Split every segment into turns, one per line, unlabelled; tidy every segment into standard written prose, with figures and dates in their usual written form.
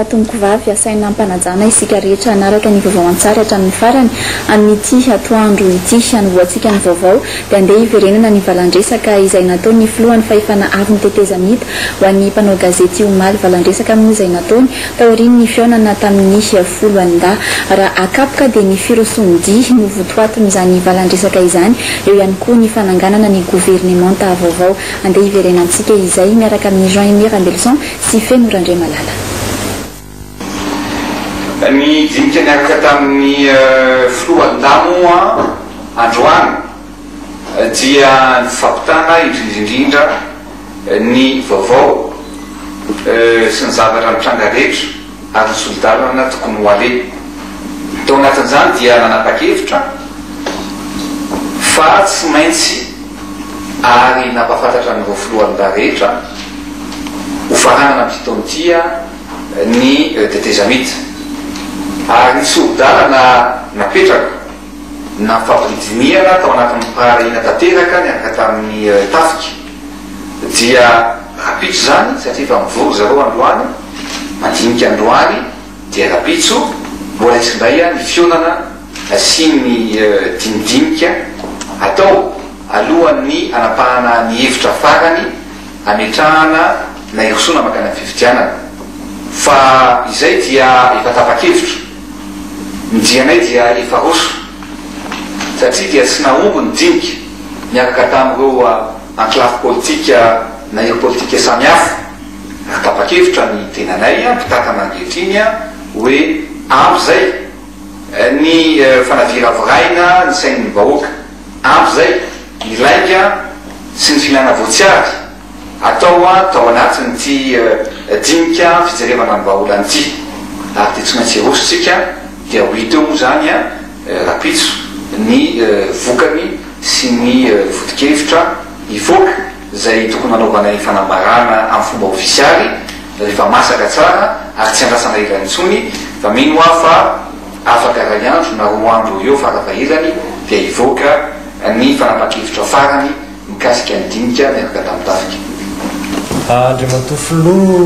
Tompokovavy, asaina am-panajana isika rehetra hanaraka ny vaovao an-tsary hatramin'ny farany amin'ity atoandro ity. Hanombohantsika ny vaovao dia andeha hiverenana ny valan-dresaka izay nataon'ny filohan'ny fahefana avon'ny tetezamita ho an'ny mpanao gazety omaly. Valan-dresaka moa izay nataony taorian'ny fihaonana tamin'ny foloalindahy. Raha akapoka dia ny firosoan-dia no votoatin'izany valan-dresaka izany, eo ihany koa ny fananganana ny governemanta vaovao. Andeha hiverenantsika izay miaraka amin'i Jean Aimé Rambelison sy Feno Randriamalala.
Ny dinika niaraka tamin'ny filoha Nda moa androany dia ny fampitana indrindra indrindra ny vaovao sy ny zavatra nitranga rehetra ary ny solo-dalana tokony ho aleha. Tao anatin'izany dia nanapa-kevitra fa tsy maintsy ary nampahafantatra an'ireo filohan'ny rehetra ho faranana amin'ity taona ity ny tetezamita. Ary ny sori-dalana napetraka na fampidinihana tao anatin'ny firaharahiana tanteraka niaraka tamin'ny tafika dia rahampitso izany satria efa mivory zareo androany, mandinika androany dia rahampitso mbola hisy indray ny fihaonana sy ny dinidinika atao alohan'ny hanapahana ny hevitra farany hametrahana na hirosoana mankany amin'ny fifidianana fa izay dia efa tapa-kevitra, ny dianay dia efa roso satria dia tsy nahomby ny dinika niaraka tamin'ireo ankolafy politika na hery politika samihafa ary tapa-kevitra ny tenanay mpitantana ankehitriny hoe ampy izay ny fanaviraviraina ny sain'ny vahoaka, ampy izay ny lainga sy ny filana voatsiary atao tao anatin'ity dinika fijerevana ny vahaolana ity ary dia tsy maintsy hiroso tsika dia ho hita eo moa izany rahampitso ny vokany sy ny foto-kevitra hivoaka izay tokony hanaovanay fanambarana amin'ny fomba ofisialy rehefa masaka tsara ary tsy andrasana ela intsony fa mino aho fa afaka iray andro na roa andro eo farafahelany dia hivoaka ny fanapahan-kevitra farany mikasika ny dinika niaraka tamin'ny tafika.
Andriamatoa Filoha,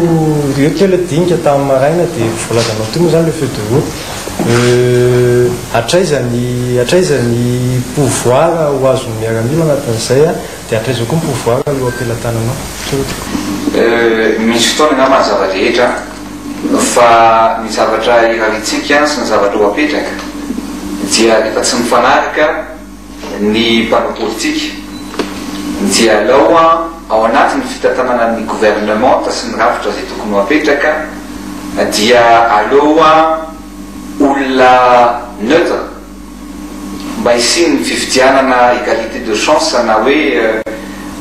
eo kely ilay dinika tamin'ny maraina dia voalazanao teo moa izany ilay feuille de route. Hatraiza ny hatraiza ny pouvoir ho azon'ny miaramila anatin'izay dia hatraiza koa ny pouvoir eo am-pelatananao? Misaotra tompoko.
Misy fotoana angamba ny zava-drehetra fa ny zavatra irariantsika sy ny zavatra ho apetraka dia rehefa tsy mifanaraka ny mpanao politika dia alao ao anatin'ny fitantanana ny gouvernementa sy ny rafitra izay tokony ho apetraka dia aleo olona neutre mba hisian'ny fifidianana égalité de chance na hoe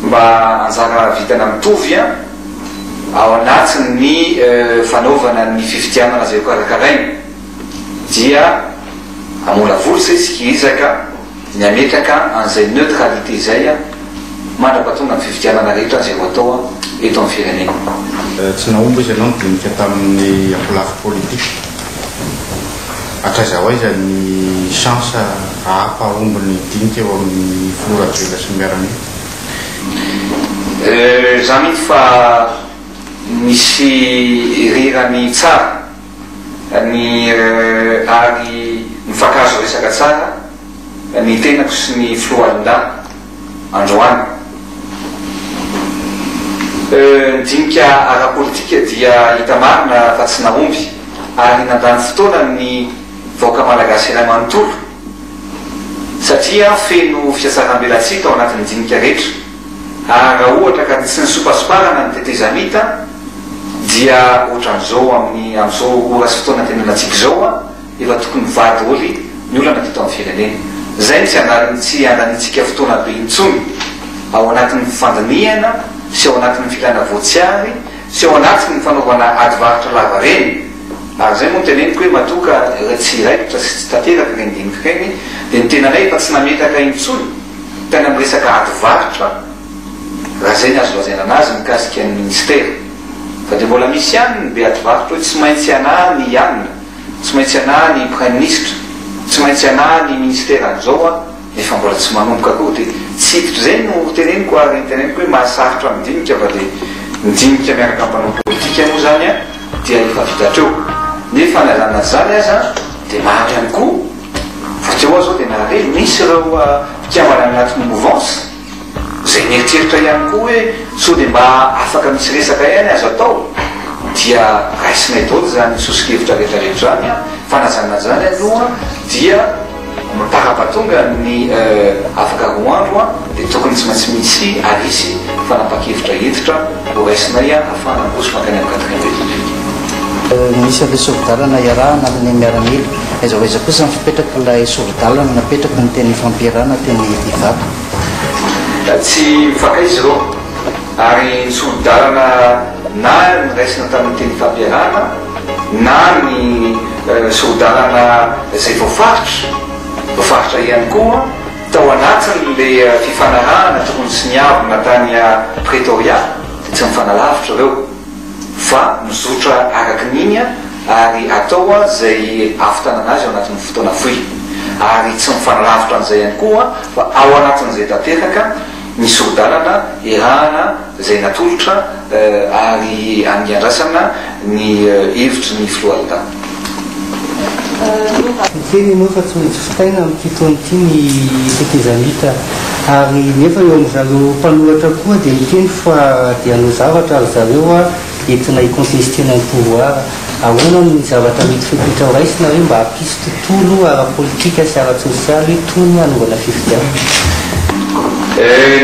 mba anjara vitana mitovy ao anatin'ny fanaovana ny fifidianana izay ho karakaraina. Dia hamolavola izay isika hiezaka ny hametraka an'izay neutralité izay mandra-pahatonga ny fifidianana rehetra izay ho atao eto amin'ny firenena.
Tsy nahomby izy ianao nidinika tamin'ny ankolafy politika. Hatraiza ho aiza ny chance haha-pahomby ny dinika eo amin'ny filoha Rajoelina sy ny miaramila?
Za mino fa misy rirany tsara ny ary mifankahazo resaka tsara ny tenako sy ny filohalindahy androany. Ny dinika ara-politika dia hita marina fa tsy nahomby ary nandany fotoana ny vahoaka malagasy iray manontolo satria feno fihatsarambelatsihy tao anatin'ny dinika rehetra ary raha ohatra ka tsy nisopasopàrana ny tetezamita dia ohatran'izao amin'ny amin'izao ora sy fotoana tenenantsika izao an, efa tokony mivaha daholo ny olana teto amin'ny firenena. Izay no tsy handany tsy handaniantsika fotoana be intsony ao anatin'ny fandinihana sy ao anatin'ny filana voatsiary sy ao anatin'ny fanaovana ady varotra lava reny. Ary izay moa no teneniko hoe matoa ka tsy raikitra sy tsy tanteraka ireny dinika ireny dia ny tenanay efa tsy nametraka intsony tany amin'ny resaka ady varotra Raha izay ny azo lazaina anazy mikasika ny ministera. Fa dia mbola misy ihany ny be adivarotra hoe tsy maintsy anah ny ianona, tsy maintsy anah ny praiminisitra, tsy maintsy anah ny ministera an'izao an, nefa mbola tsy manomboka akory dia tsy hiditra izay no teneniko ary teneniko hoe mahasarotra midinika fa dia midinika miaraka amin'ny mpanao politika moa izany an. dia efa vita hatreo. Nefa na izany na izany aza dia maro ihany koa, vao teo aho izao dia nahare misy ireo mpikambana anatin'ny mouvance izay mieritreritra ihany koa hoe sao dia mba afaka misy resaka ihany azo atao dia raisinay daholo izany soso-kevitra rehetra rehetra izany fa na izany na izany aloha dia Miparapatonga ny afaka roa andro dia tokony tsy maintsy misy ary hisy fanapahan-kevitra hentitra ho raisinay ahafahana miroso mankany amin'ny quatrième république.
Misy an'ilay sori-dalana iarahana amin'ny miaramila. Aiza ho aiza kosa ny fipetrak'ilay sori-dalana napetraky ny teny ifampierana teny Ivato?
Tsy mifankaiza ireo ary ny sori-dalana na noraisina tamin'ny teny ifampiarahana na ny sori-dalana izay voafaritra, voafaritra ihany koa tao anatin'ilay fifanarahana tokony soniavina tany Pretoria dia tsy mifanalavitra ireo fa mizotra araka ny iny ary atao izay hahavitanana azy ao anatin'ny fotoana fohy ary tsy mifanalavitra an'izay ihany koa fa ao anatin'izay tanteraka ny sori-dalana iarahana izay natolotra ary andrasana ny hevitry ny Foloalindahy.
Miteny ianao fa tsy maintsy vitaina amin'ity taona ity ny tetezamita ary nefa eo amin-dry zareo mpanohatra koa dia miteny fa dia hanao zavatra ry zareo entina hi-contester-na ny pouvoir. Ahoana ny zavatra mety fepetra ho raisina hoe mba hampisy tontolo ara-politika sy ara-tsosialy tony hanaovana fifidianana?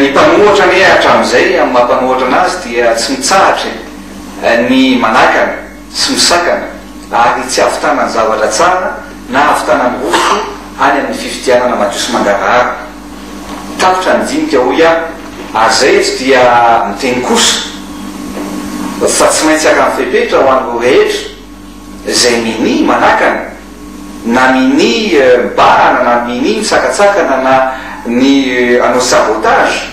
Ny mpanohatra anie hatramin'izay amin'ny maha mpanohatra anazy dia tsy mitsahatra e, ny manakana sy misakana ary tsy hahavitana ny zavatra tsara na hahavitana miroso any amin'ny fifidianana madio sy mangarahara. Tapitra ny dinika hoy aho ary izay eto dia miteny kosa fa tsy maintsy hakany fepetra ho an'ireo rehetra izay minia manakana na minia mibahana na minia misakatsakana na ny hanao sabotage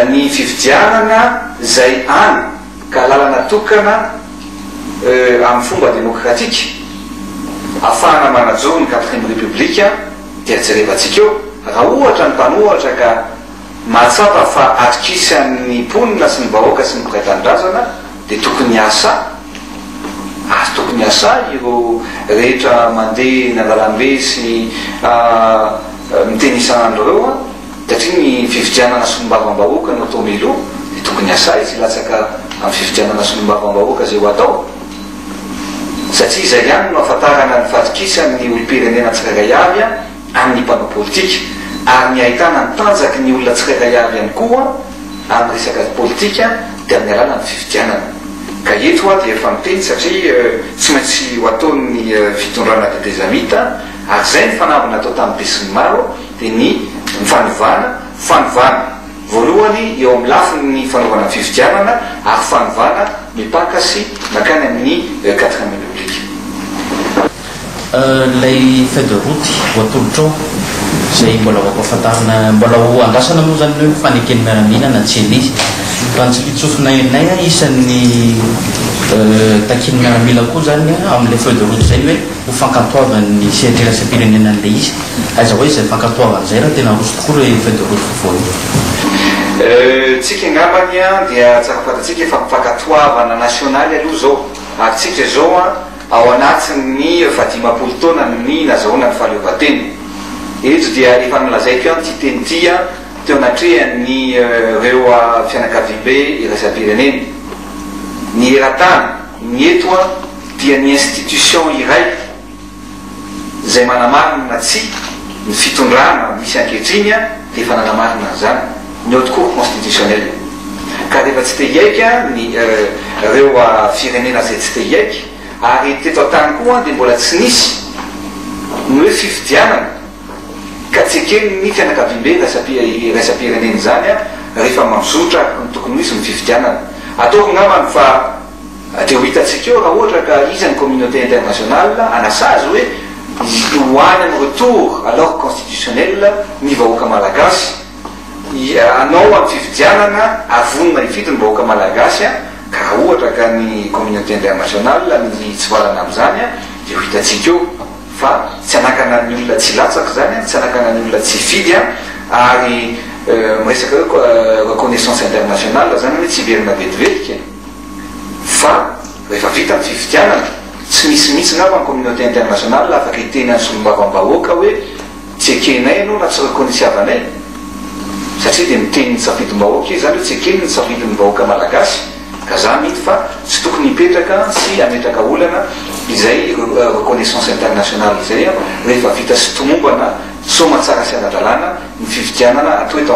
ny fifidianana izay any ka lalana tokana amin'ny fomba demokratika afahana manajoro ny quatrième république Dia jerevantsika eo, raha ohatra ny mpanohatra ka mahatsapa fa atokisan'ny mponina sy ny vahoaka sy ny mpiray tanindrazana dia tokony hahasahy, ary tokony hahasahy ireo rehetra mandeha eny an-dalambe sy miteny isan'andro ireo an, satria ny fifidianana solombavambahoaka no atao mialoha dia tokony hahasahy izy hilatsaka amin'ny fifidianana solombavambahoaka izay ho atao. Satria izay ihany no ahafantarana ny fahatokisan'ny olom-pirenena tsirairay avy amin'ny mpanao politika, ary ny ahitana ny tanjaky ny olona tsirairay avy ihany koa amin'ny resaka politika dia amin'ny alalan'ny fifidianana. Ka eto aho dia efa miteny satria tsy maintsy ho ataon'ny fitondrana tetezamita, ary izay ny fanamby natao tamin'ny besinimaro dia ny fanovana, fanovana. Voalohany, eo amin'ny lafiny fanaovana fifidianana ary fanovana mipaka sy mankany amin'ny quatrième République.
Ilay feuille de route voatolotrao izay mbola ho ampahafantarina, mbola ho andrasana moa izany ny hoe faneken'ny miaramila na tsia ilay izy. Raha ny tsiliantsofina henonay, isan'ny takian'ny miaramila koa izany amin'ilay feuille de route izay ny hoe ho fankatoavan'ny sehatra iraisam-pirenena an'ilay izy. Aiza ho aiza izay fankatoavana izay raha tena aroso tokoa ilay feuille de route vaovao io?
Tsika angambany dia tsara fantatsika efa mifankatoavana nasionaly aloha izao ary tsika izao ao anatin'ny fahadimampolo taonan'ny nazahoana ny fahaleovantena. Eto dia efa nolazaiko ihany ity teny ity teo anatrehan'ny ireo fianakaviambe iraisam-pirenena. Ny eran-tany, ny eto dia ny institution iray izay manamarina na tsia ny fitondrana misy ankehitriny dia efa nanamarina an'izany ny haute cour constitutionnelle ka rehefa tsy te hiaiky ny ireo firenena izay tsy te hiaiky ary teto an-tany koa dia mbola tsy nisy ny hoe fifidianana ka tsy eken'ny fianakaviambe iraisam-pirenena izany rehefa mampizotra araka ny tokony ho izy ny fifidianana ataoko angambany fa Dia ho hitantsika eo raha ohatra ka iza ny communauté internationale hanasazy hoe ho any amin'ny retour à l'ordre constitutionnel ny vahoaka malagasy, hanao amin'ny fifidianana ary vonona hifidy ny vahoaka malagasy ka raha ohatra ka ny communauté internationale ny hitsivalana amin'izany dia ho hitantsika eo fa tsy hanakana ny olona tsy hilatsaka izany, tsy hanakana ny olona tsy hifidy ary miresaka hoe reconnaissance internationale izany hoe tsy hiverina vetivety. Fa Rehefa vita ny fifidianana, tsy misy mihitsy angamba ny communauté internationale afaka hiteny any solombavambahoaka hoe tsy ekenay ianao na tsy reconnaisiavanay, satria dia miteny ny safidim-bahoaka izy izany hoe tsy ekeny ny safidin'ny vahoaka malagasy, ka za mino fa tsy tokony hipetraka sy hametraka olana izay reconnaissance internationale izay rehefa vita sy tomombana soamatsara sy ara-dalàna ny fifidianana atao eto.